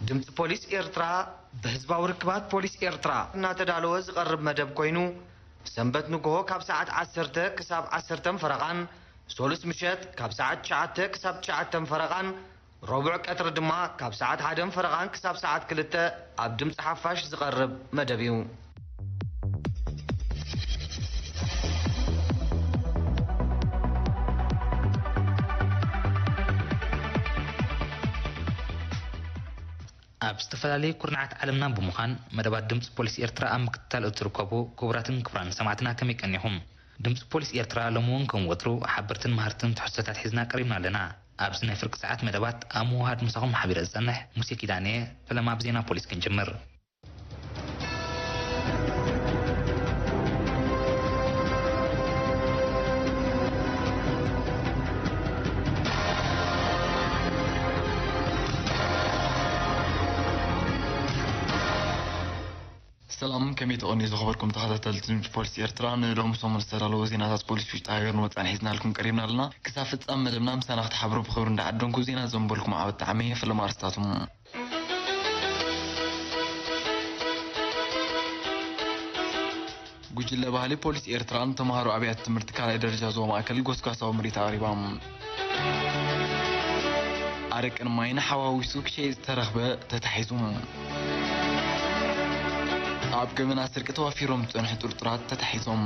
ድምፂ ፖሊስ ኤርትራ ብህዝባዊ ርክባት ፖሊስ ኤርትራ እናተዳለወ ዝቐርብ መደብ ኮይኑ፣ ሰንበት ንግሆ ካብ ሰዓት ዓሰርተ ክሳብ ዓሰርተ ፈረቓን፣ ሰሉስ ምሸት ካብ ሰዓት ትሽዓተ ክሳብ ትሽዓተ ፈረቓን፣ ረቡዕ ቀትሪ ድማ ካብ ሰዓት ሓደ ፈረቓን ክሳብ ሰዓት ክልተ ኣብ ድምፂ ሓፋሽ ዝቐርብ መደብ እዩ። ኣብ ዝተፈላለዩ ኩርናዓት ዓለምና ብምዃን መደባት ድምፂ ፖሊስ ኤርትራ ኣብ ምክትታል እትርከቡ ክቡራትን ክቡራን ሰማዕትና ከመይ ቀኒኹም? ድምፂ ፖሊስ ኤርትራ ሎሚ እውን ከም ወትሩ ሓበርትን መሃርትን ትሕዝቶታት ሒዝና ቀሪብና ኣለና። ኣብዚ ናይ ፍርቂ ሰዓት መደባት ኣብ ምውሃድ ምሳኹም ሓቢረ ዝጸንሕ ሙሴ ኪዳነ። ፈለማ ብዜና ፖሊስ ክንጅምር። ሰላም፣ ከመይ ትቐንዩ ዝኸበርኩም ተኸታተልቲ ድምፂ ፖሊስ ኤርትራ? ንሎሚ ሰሙን ዝተዳለወ ዜናታት ፖሊስ ውሽጢ ሃገርን ወፃእን ሒዝናልኩም ቀሪብና ኣለና። ክሳብ ፍጻመ መደብና ምሳና ክትሓብሩ ብኽብሪ እንዳዓደንኩ፣ ዜና ዘንበልኩም ዓወት ጣዕመ። ፈለማ ኣርስታቶም። ጉጅለ ባህሊ ፖሊስ ኤርትራ ንተምሃሮ ኣብያተ ትምህርቲ ካልኣይ ደረጃ ዞባ ማእከል ጎስጓሳዊ ምርኢት ኣቕሪባ። ኣረቅን ማይን ሓዋዊሱ ክሸይጥ ዝተረኽበ ተታሒዙ። ኣብ ገበና ስርቂ ተዋፊሮም ዝጸንሑ ጥርጡራት ተታሒዞም።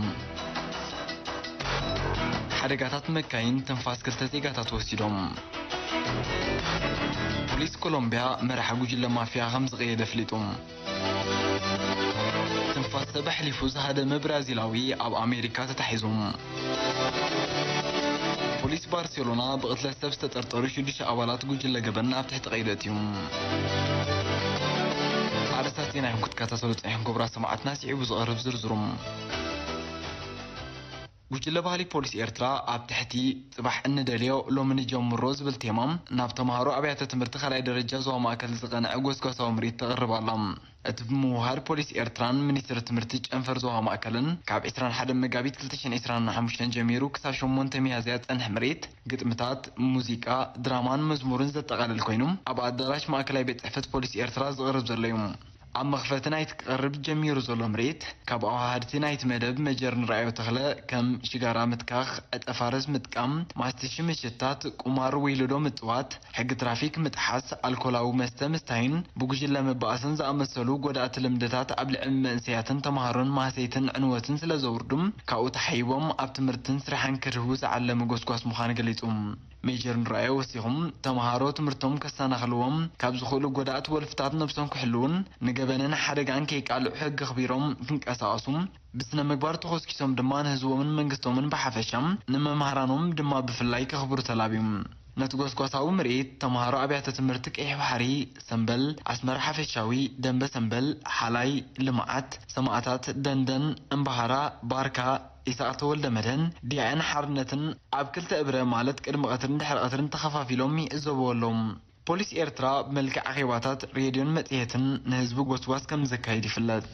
ሓደጋታት መካይን ትንፋስ ክልተ ዜጋታት ወሲዶም። ፖሊስ ኮሎምቢያ መራሒ ጉጅለ ማፍያ ከም ዝቐየደ ኣፍሊጡ። ትንፋስ ሰብ ኣሕሊፉ ዝሃደመ ብራዚላዊ ኣብ ኣሜሪካ ተታሒዙ። ፖሊስ ባርሴሎና ብቕትለት ሰብ ዝተጠርጠሩ ሽዱሽተ ኣባላት ጉጅለ ገበን ኣብ ትሕቲ ቀይዲ ኣእትዩ። ኣርእስታት ዜና ኢኹም ክትከታተሉ ጸኒሕኩም ክቡራት ሰማዕትና፣ ስዒቡ ዝቐርብ ዝርዝሩ። ጉጅለ ባህሊ ፖሊስ ኤርትራ ኣብ ትሕቲ ጽባሕ እንደልዮ ሎሚ ንጀምሮ ዝብል ቴማ ናብ ተምሃሮ ኣብያተ ትምህርቲ ካልኣይ ደረጃ ዞባ ማእከል ዝቐንዐ ጎስጓሳዊ ምርኢት ተቕርብ ኣላ። እቲ ብምውሃድ ፖሊስ ኤርትራን ሚኒስትሪ ትምህርቲ ጨንፈር ዞባ ማእከልን ካብ ዕስራን ሓደን መጋቢት ክልተ ሽሕን ዕስራን ሓሙሽተን ጀሚሩ ክሳብ ሸሞንተ ሚያዝያ ዝጸንሕ ምርኢት ግጥምታት፣ ሙዚቃ፣ ድራማን መዝሙርን ዘጠቓልል ኮይኑ ኣብ ኣዳራሽ ማእከላይ ቤት ጽሕፈት ፖሊስ ኤርትራ ዝቕርብ ዘሎ እዩ። ኣብ መኽፈቲ ናይቲ ክቐርብ ጀሚሩ ዘሎ ምርኢት፣ ካብ ኣዋሃድቲ ናይቲ መደብ መጀር ንርኣዮ ተኽለ፣ ከም ሽጋራ ምትካኽ፣ ዕጸ ፋርስ ምጥቃም፣ ማስቲሽ ምሽታት፣ ቁማር ወይ ሉዶ ምጽዋት፣ ሕጊ ትራፊክ ምጥሓስ፣ ኣልኮላዊ መስተ ምስታይን ብጉጅለ ምብኣስን ዝኣመሰሉ ጎዳእቲ ልምድታት ኣብ ልዕሊ መንእሰያትን ተምሃሮን ማህሰይትን ዕንወትን ስለ ዘውርዱ፣ ካብኡ ተሓይቦም ኣብ ትምህርትን ስራሕን ክድህቡ ዝዓለመ ጎስጓስ ምዃኑ ገሊጹ። ሜጀር ንርኣዮ ወሲኹም፣ ተምሃሮ ትምህርቶም ከሰናኽልዎም ካብ ዝኽእሉ ጎዳእቲ ወልፍታት ነብሶም ክሕልዉን ንገበንን ሓደጋን ከይቃልዑ ሕጊ ኣኽቢሮም ክንቀሳቐሱ፣ ብስነ ምግባር ተኾስኪሶም ድማ ንህዝቦምን መንግስቶምን ብሓፈሻ፣ ንመምሃራኖም ድማ ብፍላይ ከኽብሩ ተላብዩ። ነቲ ጎስጓሳዊ ምርኢት ተምሃሮ ኣብያተ ትምህርቲ ቀይሕ ባሕሪ፣ ሰምበል፣ ኣስመራ ሓፈሻዊ፣ ደንበ ሰምበል፣ ሓላይ፣ ልምዓት፣ ሰማእታት፣ ደንደን፣ እምባሃራ፣ ባርካ፣ ኢሳቕ ተወልደ መድህን፣ ዲያእን ሓርነትን ኣብ ክልተ እብረ ማለት ቅድሚ ቀትርን ድሕሪ ቀትርን ተኸፋፊሎም ይዕዘብዎ ኣለዉ። ፖሊስ ኤርትራ ብመልክዕ ኣኼባታት፣ ሬድዮን መጽሔትን ንህዝቢ ጎስጓስ ከም ዘካይድ ይፍለጥ።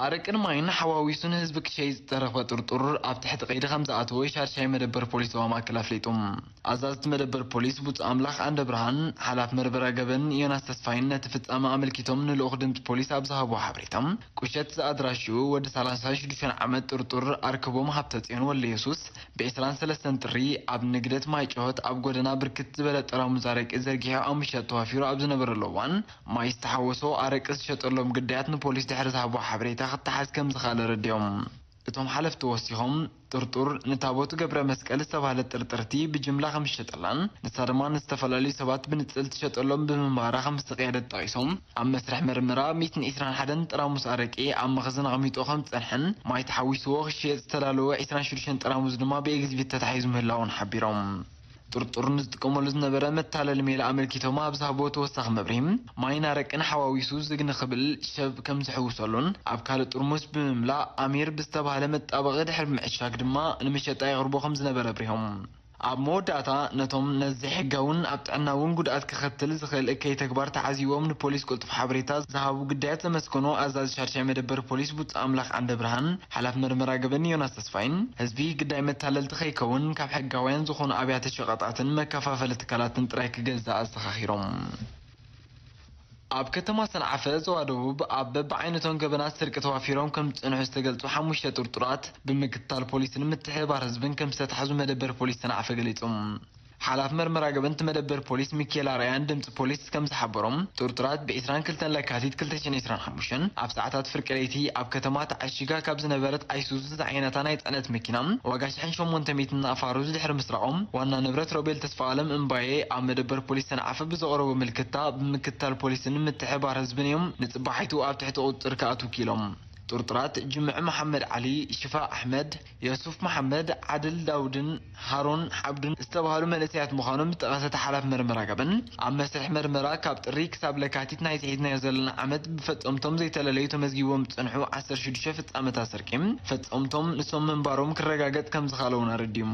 ኣረቅን ማይን ሓዋዊሱ ንህዝቢ ክሸይጥ ዝተረኽበ ጥርጡር ኣብ ትሕቲ ቀይዲ ከም ዝኣተወ ሻድሻይ መደበር ፖሊስ ዞባ ማእከል ኣፍሊጡ። ኣዛዚ እቲ መደበር ፖሊስ ብጹእ ኣምላኽ ኣንደ ብርሃን፣ ሓላፊ መርመራ ገበን ዮናስ ተስፋይን ነቲ ፍጻመ ኣመልኪቶም ንልኡኽ ድምጺ ፖሊስ ኣብ ዝሃብዎ ሓበሬታ፣ ቁሸት ዝኣድራሽኡ ወዲ ሰላሳ ሽዱሽተ ዓመት ጥርጡር ኣርክቦም ሃብተጽዮን ወልደየሱስ ብዕስራን ሰለስተን ጥሪ ኣብ ንግደት ማይ ጨሆት ኣብ ጎደና ብርክት ዝበለ ጠራሙዝ ኣረቂ ዘርጊሑ ኣብ ምሸት ተዋፊሩ ኣብ ዝነበረሉ እዋን፣ ማይ ዝተሓወሶ ኣረቂ ዝሸጠሎም ግዳያት ንፖሊስ ድሕሪ ዝሃብዎ ሓበሬታ ክተሓዝ ከም ዝኸኣለ ኣረዲኦም። እቶም ሓለፍቲ ወሲኾም፣ ጥርጡር ንታቦት ገብረ መስቀል ዝተባህለት ጥርጥርቲ ብጅምላ ከም ዝሸጠላን ንሳ ድማ ንዝተፈላለዩ ሰባት ብንጽል ትሸጠሎም ብምንባራ ከም ዝተቐየደት ጠቒሶም፣ ኣብ መስርሕ መርመራ ሚእትን ዕስራን ሓደን ጠራሙዝ ኣረቂ ኣብ መኽዘን ኣቐሚጡ ከም ዝጸንሐን ማይ ተሓዊስዎ ክሽየጥ ዝተዳለወ ዕስራን ሽዱሽተን ጠራሙዝ ድማ ብኤግዚቢት ተታሒዙ ምህላዉን ሓቢሮም። ጥርጡር ንዝጥቀመሉ ዝነበረ መታለሊ ሜላ ኣመልኪቶም ኣብ ዝሃብዎ ተወሳኺ መብርሂ፣ ማይን ኣረቅን ሓዋዊሱ ዝግ ንኽብል ሸብ ከም ዝሕውሰሉን ኣብ ካልእ ጥርሙስ ብምምላእ ኣሚር ብዝተባህለ መጣበቒ ድሕሪ ምዕሻግ ድማ ንመሸጣ የቕርቦ ከም ዝነበረ ኣብሪሆም። ኣብ መወዳእታ፣ ነቶም ነዚ ሕጋውን ኣብ ጥዕና እውን ጉድኣት ከኸትል ዝኽእል እከይ ተግባር ተዓዚቦም ንፖሊስ ቅልጡፍ ሓበሬታ ዝሃቡ ግዳያት ዘመስገኑ ኣዛዚ ሻድሻይ መደበር ፖሊስ ቡጻ ኣምላኽ ዓንደ ብርሃን፣ ሓላፍ መርመራ ገበን ዮናስ ተስፋይን፣ ህዝቢ ግዳይ መታለልቲ ከይከውን ካብ ሕጋውያን ዝኾኑ ኣብያተ ሸቐጣትን መከፋፈሊ ትካላትን ጥራይ ክገዝእ ኣዘኻኺሮም። ኣብ ከተማ ሰንዓፈ ዞባ ደቡብ ኣብ በብዓይነቶም ገበናት ስርቂ ተዋፊሮም ከም ዝጸንሑ ዝተገልጹ ሓሙሽተ ጥርጡራት ብምክትታል ፖሊስን ምትሕብባር ህዝብን ከም ዝተታሕዙ መደበር ፖሊስ ሰንዓፈ ገሊጹ። ሓላፍ መርመራ ገበንቲ መደበር ፖሊስ ሚካኤል ኣርኣያን ድምጺ ፖሊስ ከም ዝሓበሮም፣ ጥርጡራት ብ ዕስራን ክልተን ለካቲት ክልተ ሽሕን ዕስራን ሓሙሽተን ኣብ ሰዓታት ፍርቂ ለይቲ ኣብ ከተማ ተዓሺጋ ካብ ዝነበረት ኣይሱዙ ዝዓይነታ ናይ ጽዕነት መኪና ዋጋ ሽሕን ሸሞንተ ሚእትን ኣፋሩዝ ድሕሪ ምስራቖም፣ ዋና ንብረት ሮቤል ተስፋኣለም እምባዬ ኣብ መደበር ፖሊስ ሰንዓፈ ብዘቕረቦ ምልክታ ብምክትታል ፖሊስን ምትሕብባር ህዝብን እዮም ንጽባሒቱ ኣብ ትሕቲ ቁጽጽር ክኣትዉ ክኢሎም። ጥርጡራት ጅምዕ መሓመድ ዓሊ፣ ሽፋ ኣሕመድ፣ የሱፍ መሓመድ፣ ዓድል ዳውድን ሃሮን ዓብዱን ዝተባህሉ መንእሰያት ምዃኖም ዝጠቐሰ እቲ ሓላፊ መርመራ ገበን፣ ኣብ መስርሕ መርመራ ካብ ጥሪ ክሳብ ለካቲት ናይዚ ሒዝናዮ ዘለና ዓመት ብፈጸምቶም ዘይተለለዩ ተመዝጊቦም ዝጸንሑ ዓሰርተ ሽዱሽተ ፍጻመታት ስርቂ ፈጸምቶም ንሶም ምንባሮም ክረጋገጽ ከም ዝኸኣለ እውን ኣረዲኡ።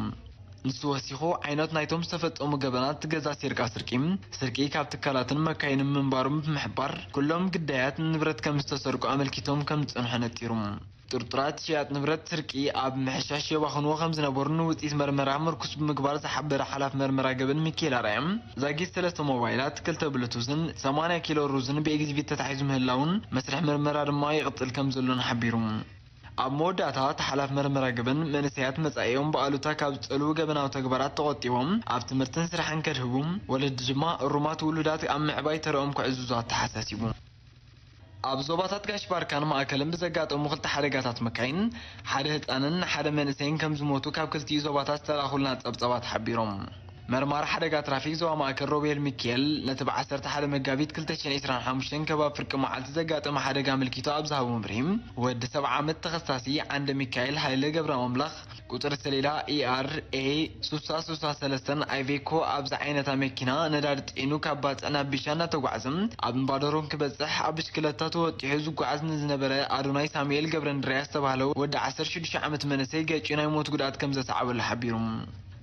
ንሱ ወሲኹ፣ ዓይነት ናይቶም ዝተፈጸሙ ገበናት ገዛ ሴርካ ስርቂ፣ ስርቂ ካብ ትካላትን መካይንን ምንባሮም ብምሕባር፣ ኩሎም ግዳያት ንብረት ከም ዝተሰርቁ ኣመልኪቶም ከም ዝጸንሑ ነጺሩ። ጥርጡራት ሽያጥ ንብረት ስርቂ ኣብ ምሕሻሽ የባኽንዎ ከም ዝነበሩን ንውጽኢት መርመራ ምርኩስ ብምግባር ዝሓበረ ሓላፊ መርመራ ገበን ሚካኤል ኣርኣያ፣ ዛጊት ሰለስተ ሞባይላት፣ ክልተ ብሉቱዝን ሰማንያ ኪሎ ሩዝን ብኤግዚቢት ተታሒዙ ምህላውን መስርሕ መርመራ ድማ ይቕጽል ከም ዘሎን ሓቢሩ። ኣብ መወዳእታ፣ እቲ ሓላፊ መርመራ ገበን፣ መንእሰያት መጻኢኦም ብኣሉታ ካብ ዝጸልዉ ገበናዊ ተግባራት ተቖጢቦም ኣብ ትምህርትን ስራሕን ከድህቡ፣ ወለዲ ድማ እሩማት ውሉዳት ኣብ ምዕባይ ተረኦም ክዕዝዙ ኣተሓሳሲቡ። ኣብ ዞባታት ጋሽ ባርካን ማእከልን ብዘጋጠሙ ክልተ ሓደጋታት መካይን፣ ሓደ ህጻንን ሓደ መንእሰይን ከም ዝሞቱ ካብ ክልቲኡ ዞባታት ዝተላእኹልና ጸብጻባት ሓቢሮም። መርማሪ ሓደጋ ትራፊክ ዞባ ማእከል ሮቤል ሚካኤል ነቲ ብ ዓሰርተ ሓደ መጋቢት ክልተ ሽሕን ዕስራን ሓሙሽተን ከባቢ ፍርቂ መዓልቲ ዘጋጠመ ሓደጋ ኣመልኪቱ ኣብ ዝሃቦ መብርሂ፣ ወዲ ሰብዓ ዓመት ተኸሳሲ ዓንደ ሚካኤል ሃይለ ገብረኣምላኽ፣ ቁጽሪ ሰሌዳ ኢኣር ኤ ሱሳ ሱሳ ሰለስተን ኣይቬኮ ኣብ ዝዓይነታ መኪና ነዳዲ ጽዒኑ ካብ ባጽዕ ናብ ቢሻ እናተጓዕዘ ኣብ እምባዶሮን ክበጽሕ ኣብ ብሽክለታ ተወጢሑ ዝጓዓዝ ንዝነበረ ኣዶናይ ሳሙኤል ገብረንድርያ ዝተባህለ ወዲ ዓሰርተ ሽዱሽተ ዓመት መንእሰይ ገጭ ናይ ሞት ጉድኣት ከም ዘሰዓበሉ ሓቢሩ።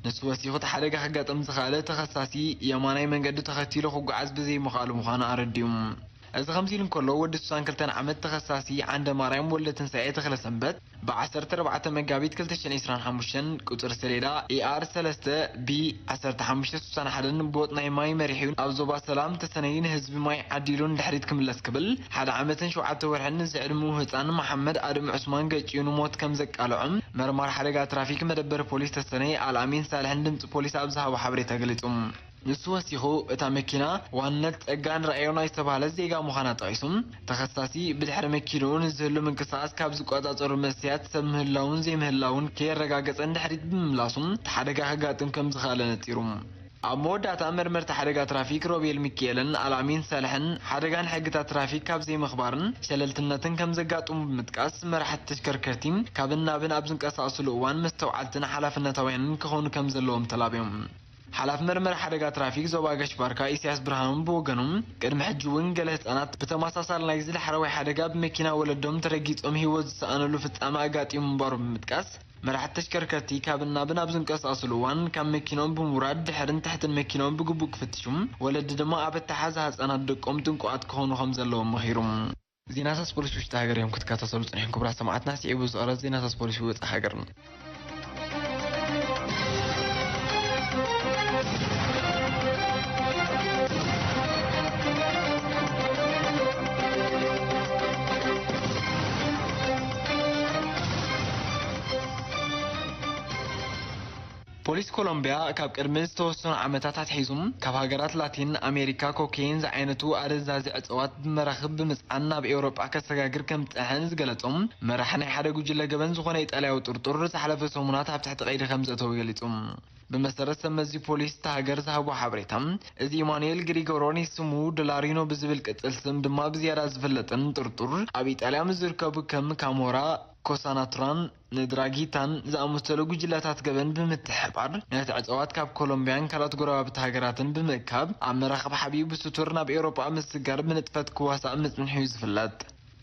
ንሱ ወሲኹ፣ እቲ ሓደጋ ከጋጥም ዝኸኣለ ተኸሳሲ የማናይ መንገዲ ተኸቲሉ ክጓዓዝ ብዘይምኽኣሉ ምዃኑ ኣረዲኡ። እዚ ከምዚ ኢሉ እንከሎ፣ ወዲ ስሳን ክልተን ዓመት ተኸሳሲ ዓንደ ማርያም ወልደ ትንሳኤ ተኽለ ሰንበት ብ ዓሰርተ ኣርባዕተ መጋቢት ክልተ ሽሕን ዕስራን ሓሙሽተን ቁጽሪ ሰሌዳ ኢኣር ሰለስተ ቢ ዓሰርተ ሓሙሽተ ስሳን ሓደን ቦጥ ናይ ማይ መሪሑ ኣብ ዞባ ሰላም ተሰነይ ንህዝቢ ማይ ዓዲሉ ንድሕሪት ክምለስ ክብል ሓደ ዓመትን ሸውዓተ ወርሕን ንዝዕድሚኡ ህጻን መሓመድ ኣድም ዑስማን ገጭዩ ንሞት ከም ዘቃልዖም መርማሪ ሓደጋ ትራፊክ መደበር ፖሊስ ተሰነይ ኣልኣሚን ሳልሕን ድምጺ ፖሊስ ኣብ ዝሃቦ ሓበሬታ ገሊጹ። ንሱ ወሲኹ፣ እታ መኪና ዋንነት ጸጋን ርኣዮ ናይ ዝተባህለ ዜጋ ምዃና ጠቒሱ፣ ተኸሳሲ ብድሕሪ መኪንኡ ንዝህሉ ምንቅስቓስ ካብ ዝቆጻጸሩ መስትያት ሰብ ምህላውን ዘይምህላውን ከየረጋገጸ ንድሕሪት ብምምላሱ፣ እቲ ሓደጋ ከጋጥም ከም ዝኸኣለ ነጺሩ። ኣብ መወዳእታ፣ መርመርቲ ሓደጋ ትራፊክ ሮቤል ሚካኤልን ኣልኣሚን ሳልሕን፣ ሓደጋን ሕግታት ትራፊክ ካብ ዘይምኽባርን ሸለልትነትን ከም ዘጋጥሙ ብምጥቃስ፣ መራሕቲ ተሽከርከርቲ ካብን ናብን ኣብ ዝንቀሳቐስሉ እዋን መስተውዓልትን ሓላፍነታውያንን ክኾኑ ከም ዘለዎም ተላብዮም። ሓላፊ መርመራ ሓደጋ ትራፊክ ዞባ ጋሽ ባርካ ኢሳያስ ብርሃኑ ብወገኑ፣ ቅድሚ ሕጂ እውን ገለ ህጻናት ብተመሳሳሊ ናይዚ ዳሕረዋይ ሓደጋ ብመኪና ወለዶም ተረጊጾም ህይወት ዝሰኣነሉ ፍጻመ ኣጋጢሙ ምንባሩ ብምጥቃስ፣ መራሕቲ ተሽከርከርቲ ካብን ናብን ኣብ ዝንቀሳቐስሉ እዋን ካብ መኪንኦም ብምውራድ ድሕርን ትሕትን መኪንኦም ብግቡእ ክፍትሹ፣ ወለዲ ድማ ኣብ ኣተሓዛ ህጻናት ደቆም ጥንቁቓት ክኾኑ ከም ዘለዎም መኺሩ። ዜናታት ስፖርት ውሽጢ ሃገር እዮም ክትከታተሉ ጽኒሕኩም ክቡራት ሰማዕትና። ስዒቡ ዝቐረብ ዜናታት ስፖርት ውጻእ ሃገር። ፖሊስ ኮሎምቢያ ካብ ቅድሚ ዝተወሰኑ ዓመታት ኣትሒዙ ካብ ሃገራት ላቲን ኣሜሪካ ኮኬይን ዝዓይነቱ ኣደንዛዚ እፅዋት ብመራኽብ ብምፅዓን ናብ ኤውሮጳ ከሰጋግር ከም ዝፀንሐ ንዝገለፆ መራሒ ናይ ሓደ ጉጅለ ገበን ዝኾነ ኢጣልያዊ ጥርጡር ዝሓለፈ ሰሙናት ኣብ ትሕቲ ቀይዲ ከም ዘእተወ ገሊፁ። ብመሰረት ሰብ መዚ ፖሊስ እታ ሃገር ዝሃቦ ሓበሬታ፣ እዚ ኢማኑኤል ግሪጎሮኒ ስሙ ዶላሪኖ ብዝብል ቅጽል ስም ድማ ብዝያዳ ዝፍለጥን ጥርጡር ኣብ ኢጣልያ ምስ ዝርከቡ ከም ካሞራ፣ ኮሳናትራን ንድራጊታን ዝኣመሰሉ ጉጅለታት ገበን ብምትሕብባር ነቲ ዕጸዋት ካብ ኮሎምቢያን ካልኦት ጎረባብቲ ሃገራትን ብምእካብ ኣብ መራኽብ ሓቢኡ ብስቱር ናብ ኤውሮጳ ምስጋር ብንጥፈት ክዋሳእ ምጽንሑ እዩ ዝፍለጥ።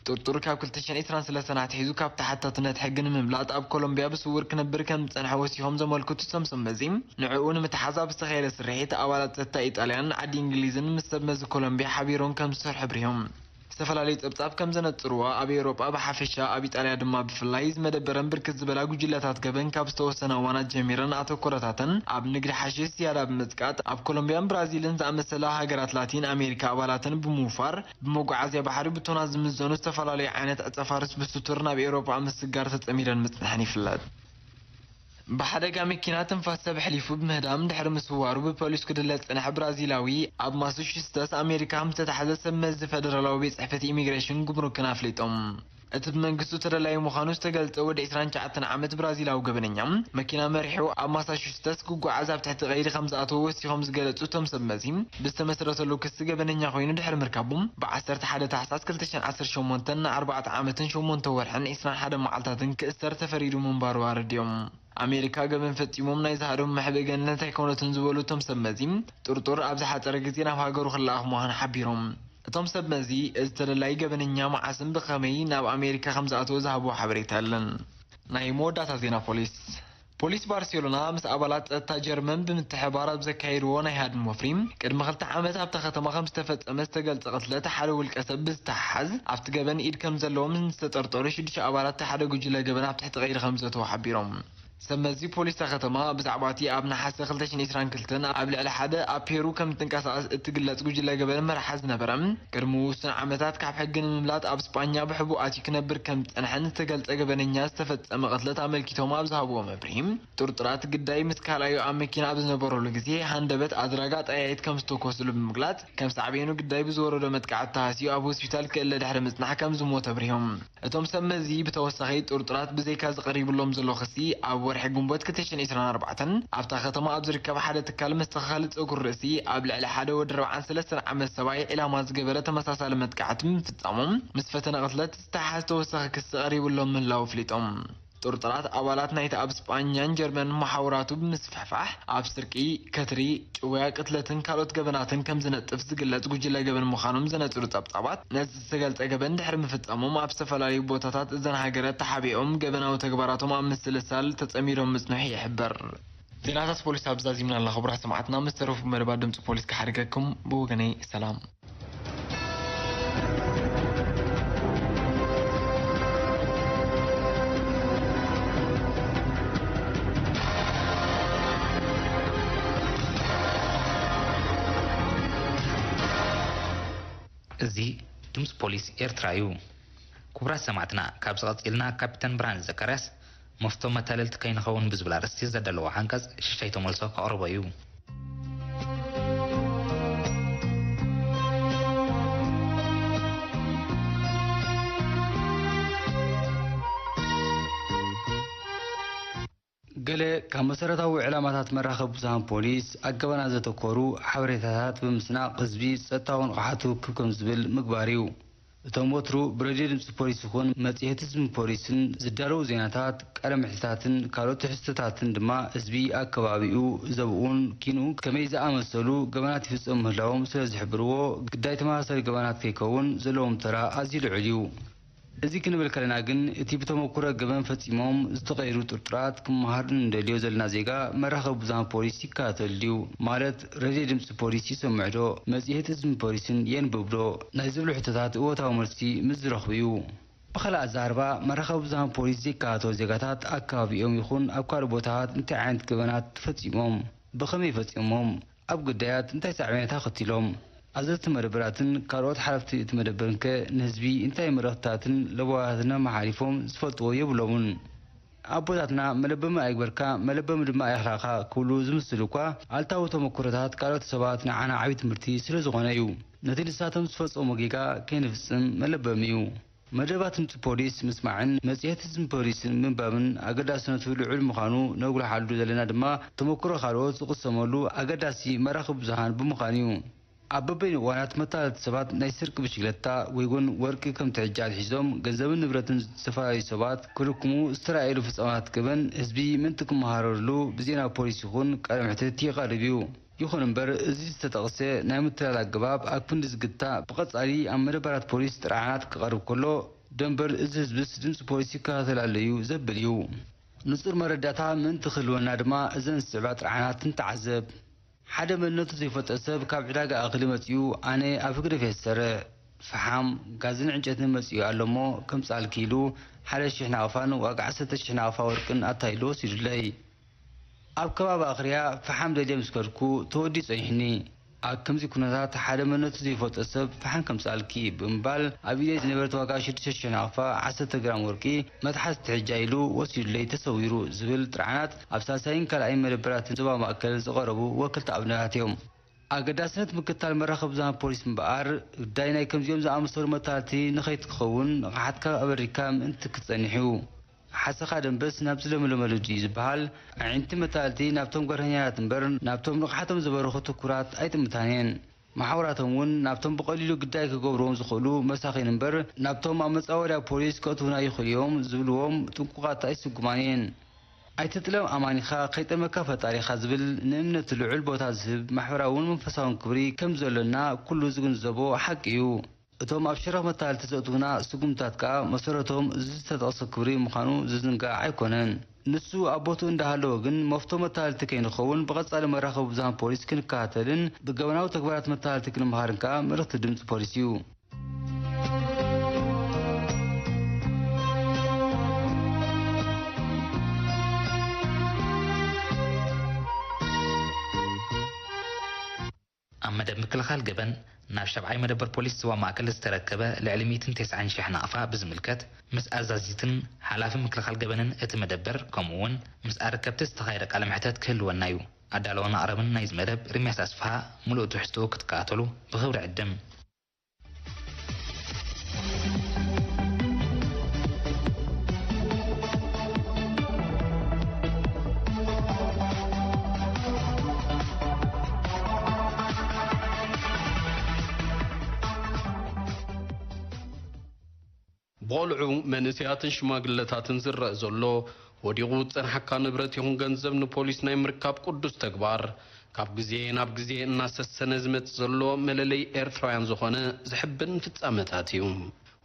ጥርጡር ካብ ክልተ ሽሕን ዕስራን ሰለስተን ኣትሒዙ ካብ ተሓታትነት ሕጊ ንምምላጥ ኣብ ኮሎምቢያ ብስውር ክነብር ከም ዝጸንሐ ወሲኾም ዘመልክቱ እቶም ሰብ መዚ፣ ንዕኡ ንምትሓዝ ኣብ ዝተኻየደ ስርሒት ኣባላት ጸጥታ ኢጣልያን ዓዲ እንግሊዝን ምስ ሰብ መዚ ኮሎምቢያ ሓቢሮም ከም ዝሰርሑ ኣብሪሆም። ዝተፈላለዩ ጸብጻብ ከም ዘነጽርዎ፣ ኣብ ኤውሮጳ ብሓፈሻ፣ ኣብ ኢጣልያ ድማ ብፍላይ፣ ዝመደበረን ብርክት ዝበላ ጉጅለታት ገበን ካብ ዝተወሰነ እዋናት ጀሚረን ኣተኮሮታተን ኣብ ንግዲ ሓሽሽ ዝያዳ ብምጽቃጥ፣ ኣብ ኮሎምቢያን ብራዚልን ዝኣመሰላ ሃገራት ላቲን ኣሜሪካ ኣባላተን ብምውፋር፣ ብመጓዓዝያ ባሕሪ ብቶናት ዝምዘኑ ዝተፈላለዩ ዓይነት ዕጸ ፋርስ ብስቱር ናብ ኤውሮጳ ኣብ ምስጋር ተጸሚደን ምጽንሐን ይፍለጥ። ብሓደጋ መኪና ትንፋስ ሰብ ኣሕሊፉ ብምህዳም ድሕሪ ምስዋሩ ብፖሊስ ክድለ ዝጸንሐ ብራዚላዊ፣ ኣብ ማሳቹሴትስ ኣሜሪካ ከም ዝተታሕዘ ሰብ መዚ ፈደራላዊ ቤት ጽሕፈት ኢሚግሬሽን ጉምሩክን ኣፍሊጦም። እቲ ብመንግስቱ ተደላዩ ምዃኑ ዝተገልጸ ወዲ ዕስራን ትሽዓተን ዓመት ብራዚላዊ ገበነኛ፣ መኪና መሪሑ ኣብ ማሳቹሴትስ ክጓዓዝ ኣብ ትሕቲ ቀይዲ ከም ዝኣተወ ወሲኾም ዝገለጹ እቶም ሰብ መዚ፣ ብዝተመስረተሉ ክሲ ገበነኛ ኮይኑ ድሕሪ ምርካቡ፣ ብ ዓሰርተ ሓደ ታሕሳስ ክልተ ሽሕን ዓሰርተ ሸሞንተን ንኣርባዕተ ዓመትን ሸሞንተ ወርሕን ዕስራን ሓደን መዓልታትን ክእሰር ተፈሪዱ ምንባሩ ኣረዲኦም። ኣሜሪካ ገበን ፈጺሞም ናይ ዝሃደሙ መሕብኢ ገነት ኣይኮነትን ዝበሉ እቶም ሰብ መዚ፣ ጥርጡር ኣብ ዝሓጸረ ግዜ ናብ ሃገሩ ክለኣኽ ምዃኑ ሓቢሮም። እቶም ሰብ መዚ፣ እዚ ተደላዪ ገበነኛ መዓስን ብኸመይ ናብ ኣሜሪካ ከም ዝኣተወ ዝሃብዎ ሓበሬታ የለን። ናይ መወዳእታ ዜና ፖሊስ። ፖሊስ ባርሴሎና ምስ ኣባላት ጸጥታ ጀርመን ብምትሕብባር ኣብ ዘካየድዎ ናይ ሃድን ወፍሪ፣ ቅድሚ ክልተ ዓመት ኣብታ ከተማ ከም ዝተፈጸመ ዝተገልጸ ቅትለት ሓደ ውልቀ ሰብ ብዝተሓሓዝ፣ ኣብቲ ገበን ኢድ ከም ዘለዎም ንዝተጠርጠሩ ሽዱሽተ ኣባላት እቲ ሓደ ጉጅለ ገበን ኣብ ትሕቲ ቀይዲ ከም ዘእተዉ ሓቢሮም። ሰብ መዚ ፖሊስ እታ ከተማ ብዛዕባ እቲ ኣብ ነሓሰ ክልተ ሽሕን ዕስራን ክልተን ኣብ ልዕሊ ሓደ ኣብ ፔሩ ከም እትንቀሳቐስ እትግለጽ ጉጅለ ገበን መርሓ ዝነበረ፣ ቅድሚ ውሱን ዓመታት ካብ ሕጊ ንምምላጥ ኣብ ስጳኛ ብሕቡእ ኣትዩ ክነብር ከም ዝጸንሐን ዝተገልጸ ገበነኛ ዝተፈጸመ ቅትለት ኣመልኪቶም ኣብ ዝሃብዎ መብርሂ፣ ጥርጡራት ግዳይ ምስ ካልኣዩ ኣብ መኪና ኣብ ዝነበረሉ ግዜ ሃንደበት ኣድራጋ ጠያይት ከም ዝተኮስሉ ብምግላጽ፣ ከም ሳዕቤኑ ግዳይ ብዝወረዶ መጥቃዕቲ ተሃስዩ ኣብ ሆስፒታል ክእለ ድሕሪ ምጽናሕ ከም ዝሞተ ኣብሪሆም። እቶም ሰብ መዚ ብተወሳኺ ጥርጡራት ብዘይካ ዝቐሪብሎም ዘሎ ክሲ፣ ኣብ ወርሒ ግንቦት ክልተ ሽሕን ዕስራን ኣርባዕተን ኣብታ ከተማ ኣብ ዝርከብ ሓደ ትካል መስተኻኸሊ ጸጉሪ ርእሲ ኣብ ልዕሊ ሓደ ወዲ ኣርባዓን ሰለስተን ዓመት ሰብኣይ ዒላማ ዝገበረ ተመሳሳሊ መጥቃዕቲ ብምፍጻሞም ምስ ፈተነ ቅትለት ዝተሓሓዝ ተወሳኺ ክሲ ቀሪብሎም ምህላዉ ኣፍሊጦም። ጥርጡራት ኣባላት ናይቲ ኣብ ስጳኛን ጀርመንን መሓውራቱ ብምስፍሕፋሕ ኣብ ስርቂ፣ ከትሪ፣ ጭውያ፣ ቅትለትን ካልኦት ገበናትን ከም ዝነጥፍ ዝግለጽ ጉጅለ ገበን ምዃኖም ዘነጽሩ ጸብጻባት፣ ነዚ ዝተገልጸ ገበን ድሕሪ ምፍጻሞም ኣብ ዝተፈላለዩ ቦታታት እዘን ሃገራት ተሓቢኦም ገበናዊ ተግባራቶም ኣብ ምስልሳል ተጸሚዶም ምጽንሑ ይሕበር። ዜናታት ፖሊስ ኣብ ዛዚምና ኣለና። ክቡራት ሰማዕትና፣ ምስ ተረፉ መደባት ድምጺ ፖሊስ ክሓድገኩም ብወገነይ ሰላም። እዚ ድምፂ ፖሊስ ኤርትራ እዩ። ክቡራት ሰማዕትና፣ ካብዚ ቀፂልና ካፒተን ብርሃነ ዘካርያስ መፍቶ መታለልቲ ከይንኸውን ብዝብል ኣርእስቲ ዘዳለዎ ሓንቀፅ ሽሻይ ተመልሶ ከቕርቦ እዩ። ገለ ካብ መሰረታዊ ዕላማታት መራኸቢ ብዙሃን ፖሊስ፣ ኣብ ገበናት ዘተኮሩ ሓበሬታታት ብምስናቕ ህዝቢ ጸጥታዊ ንቕሓቱ ክብ ከም ዝብል ምግባር እዩ። እቶም ወትሩ ብሬድዮ ድምጺ ፖሊስ ይኹን መጽሔት ህዝብን ፖሊስን ዝዳለዉ ዜናታት፣ ቃለ መሕትታትን ካልኦት ትሕዝቶታትን ድማ ህዝቢ ኣብ ከባቢኡ፣ ዘብኡን ኪንኡ ከመይ ዝኣመሰሉ ገበናት ይፍጸሙ ምህላዎም ስለ ዝሕብርዎ፣ ግዳይ ተመሳሳሊ ገበናት ከይከውን ዘለዎም ተራ ኣዝዩ ልዑል እዩ። እዚ ክንብል ከለና ግን፣ እቲ ብተመኩሮ ገበን ፈጺሞም ዝተቐየዱ ጥርጡራት ክመሃር ንደልዮ ዘለና ዜጋ መራኸቢ ብዙሃን ፖሊስ ይከታተል ድዩ? ማለት፣ ሬድዮ ድምጺ ፖሊስ ይሰምዕ ዶ? መጽሔት ህዝብን ፖሊስን የንብብ ዶ? ናይ ዝብሉ ሕቶታት እወታዊ መልሲ ምስ ዝረኽቡ እዩ። ብኻልእ ኣዘራርባ፣ መራኸቢ ብዙሃን ፖሊስ ዘይከታተሉ ዜጋታት ኣብ ከባቢኦም ይኹን ኣብ ካልእ ቦታታት እንታይ ዓይነት ገበናት ፈጺሞም? ብኸመይ ፈጺሞም? ኣብ ግዳያት እንታይ ሳዕቤናት ኣኸቲሎም? ኣዘዝቲ መደበራትን ካልኦት ሓለፍቲ እቲ መደበርን ከ ንህዝቢ እንታይ መልእኽትታትን ለበዋታትን ኣመሓላሊፎም ዝፈልጥዎ የብሎምን። ኣቦታትና መለበሚ ኣይግበርካ፣ መለበሚ ድማ ኣይኽላእካ ክብሉ ዝምስል እኳ፣ ኣሉታዊ ተመኩሮታት ካልኦት ሰባት ንዓና ዓቢ ትምህርቲ ስለ ዝኾነ እዩ። ነቲ ንሳቶም ዝፈጸሞ ጌጋ ከይንፍጽም መለበሚ እዩ። መደባት ድምጺ ፖሊስ ምስማዕን መጽሔት ህዝብን ፖሊስን ምንባብን ኣገዳስነቱ ልዑል ምዃኑ ነጉልሓሉ ዘለና ድማ ተመኩሮ ካልኦት ዝቕሰመሉ ኣገዳሲ መራኽቢ ብዙሃን ብምዃኑ እዩ። ኣብ በበይኑ እዋናት መታለልቲ ሰባት ናይ ስርቂ ብሽክለታ ወይ እውን ወርቂ ከም ትሕጃ ኣትሒዞም ገንዘብን ንብረትን ዝተፈላለዩ ሰባት ክልክሙ ዝተራእየሉ ፍጻመታት ገበን ህዝቢ ምእንቲ ክመሃረሉ ብዜና ፖሊስ ይኹን ቃለ መሕትት ይቐርብ እዩ። ይኹን እምበር፣ እዚ ዝተጠቕሰ ናይ ምትላል ኣገባብ ኣብ ክንዲ ዝግታእ፣ ብቐጻሊ ኣብ መደበራት ፖሊስ ጥርዓናት ክቐርብ ከሎ፣ ደንበር እዚ ህዝብስ ድምፂ ፖሊስ ይከታተል ኣሎ እዩ ዘብል እዩ። ንፁር መረዳእታ ምእንቲ ክህልወና ድማ እዘን ዝስዕባ ጥርዓናት ንተዓዘብ። ሓደ መንነቱ ዘይፈልጠ ሰብ ካብ ዕዳጋ እኽሊ መፂኡ ኣነ ኣብ ህግደፍ እየ ዝሰርሕ፣ ፈሓም፣ ጋዝን ዕንጨትን መፂኡ ኣሎ እሞ ከምፅኣልኪ ኢሉ ሓደ ሽሕ ናቕፋን ዋጋ ዓሰርተ ሽሕ ናቕፋ ወርቅን ኣታሊሉ ወሲዱለይ። ኣብ ከባቢ ኣኽርያ ፈሓም ደልየ ምስ ከድኩ ተወዲኡ ጸኒሑኒ። ኣብ ከምዚ ኩነታት ሓደ መንነቱ ዘይፈልጦ ሰብ ፈሓም ከምጽኣልኪ ብምባል ኣብ ኢደይ ዝነበረት ዋጋ ሽዱሽተ ሽሕ ናቕፋ ዓሰርተ ግራም ወርቂ መትሓዚ ትሕጃ ኢሉ ወሲዱለይ ተሰዊሩ ዝብል ጥርዓናት ኣብ ሳልሳይን ካልኣይን መደበራትን ዞባ ማእከል ዝቐረቡ ወከልቲ ኣብነታት እዮም። ኣገዳስነት ምክትታል መራኸቢ ብዙሃን ፖሊስ እምበኣር፣ ግዳይ ናይ ከምዚኦም ዝኣመሰሉ መታለልቲ ንኸይትኸውን ንቕሓትካ ኣበሪካ ምእንቲ ክትጸንሕ እዩ። ሓሰኻ ደንበስ ናብ ዝለምለመሉ ድዩ ዝበሃል፣ ኣዒንቲ መታለልቲ ናብቶም ገርሀኛታት እምበር ናብቶም ንቕሓቶም ዘበርኹ ትኩራት ኣይጥምታን እየን። መሓውራቶም እውን ናብቶም ብቐሊሉ ግዳይ ክገብርዎም ዝኽእሉ መሳኺን እምበር ናብቶም ኣብ መጻወድያ ፖሊስ ከእትዉና ይኽእሉ እዮም ዝብልዎም ጥንቁቓት ኣይስጉማን እየን። ኣይትጥለም ኣማኒኻ ከይጠመካ ፈጣሪኻ ዝብል ንእምነት ልዑል ቦታ ዝህብ ማሕበራውን መንፈሳውን ክብሪ ከም ዘሎና ኩሉ ዝግንዘቦ ሓቂ እዩ። እቶም ኣብ ሸረኽ መታለልቲ ዘእትዉና ስጉምታት ከኣ መሰረቶም እዚ ዝተጠቕሰ ክብሪ ምዃኑ ዝዝንጋዕ ኣይኮነን። ንሱ ኣብ ቦትኡ እንዳሃለወ ግን መፍቶ መታለልቲ ከይንኸውን ብቐጻሊ መራኸቢ ብዙሃን ፖሊስ ክንከታተልን ብገበናዊ ተግባራት መታለልቲ ክንመሃርን ከኣ መልእኽቲ ድምጺ ፖሊስ እዩ። ኣብ መደብ ምክልኻል ገበን ናብ ሻብዓይ መደበር ፖሊስ ዞባ ማእከል ዝተረከበ ልዕሊ ሚእትን ተስዓን ሽሕ ናቕፋ ብዝምልከት፣ ምስ ኣዛዚትን ሓላፊ ምክልኻል ገበንን እቲ መደበር፣ ከምኡ እውን ምስ ኣረከብቲ ዝተኻየደ ቃለ መሕተት ክህልወና እዩ። ኣዳለውን ኣቕራብን ናይዚ መደብ ርምያስ ኣስፍሃ፣ ምሉእ ትሕዝትኡ ክትከታተሉ ብኽብሪ ዕድም። ብቖልዑ፣ መንእሰያትን ሽማግለታትን ዝረኣ ዘሎ፣ ወዲቑ ዝጸንሓካ ንብረት ይኹን ገንዘብ ንፖሊስ ናይ ምርካብ ቅዱስ ተግባር፣ ካብ ግዜ ናብ ግዜ እናሰሰነ ዝመጽእ ዘሎ መለለዪ ኤርትራውያን ዝኾነ ዘሕብን ፍጻመታት እዩ።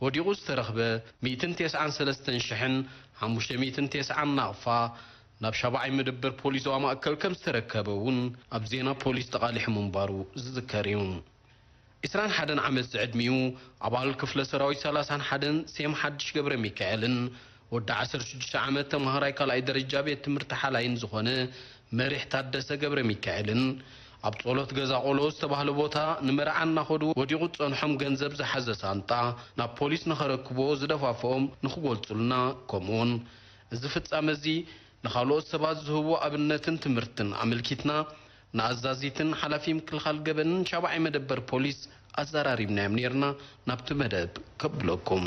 ወዲቑ ዝተረኽበ ሚእትን ተስዓን ሰለስተን ሽሕን ሓሙሽተ ሚእትን ተስዓን ናቕፋ፣ ናብ ሻብዓይ መደበር ፖሊስ ዞባ ማእከል ከም ዝተረከበ እውን ኣብ ዜና ፖሊስ ተቓሊሑ ምንባሩ ዝዝከር እዩ። ዕስራን ሓደን ዓመት ዝዕድሚኡ ኣባል ክፍለ ሰራዊት ሰላሳን ሓደን ሴም ሓድሽ ገብረሚካኤልን ወዲ ዓሰርተ ሽዱሽተ ዓመት ተማሃራይ ካልኣይ ደረጃ ቤት ትምህርቲ ሓላይን ዝኾነ መሪሕ ታደሰ ገብረሚካኤልን ኣብ ጸሎት ገዛ ቆሎ ዝተባህለ ቦታ ንመርዓ እናኸዱ ወዲቑ ዝጸንሖም ገንዘብ ዝሓዘ ሳንጣ ናብ ፖሊስ ንኸረክብዎ ዝደፋፍኦም ንኽገልጹልና፣ ከምኡውን እዚ ፍጻመ እዚ ንኻልኦት ሰባት ዝህቦ ኣብነትን ትምህርትን ኣመልኪትና ንኣዛዚትን ሓላፊ ምክልኻል ገበንን ሻብዓይ መደበር ፖሊስ ኣዘራሪብናዮም ኔርና። ናብቲ መደብ ከብለኩም።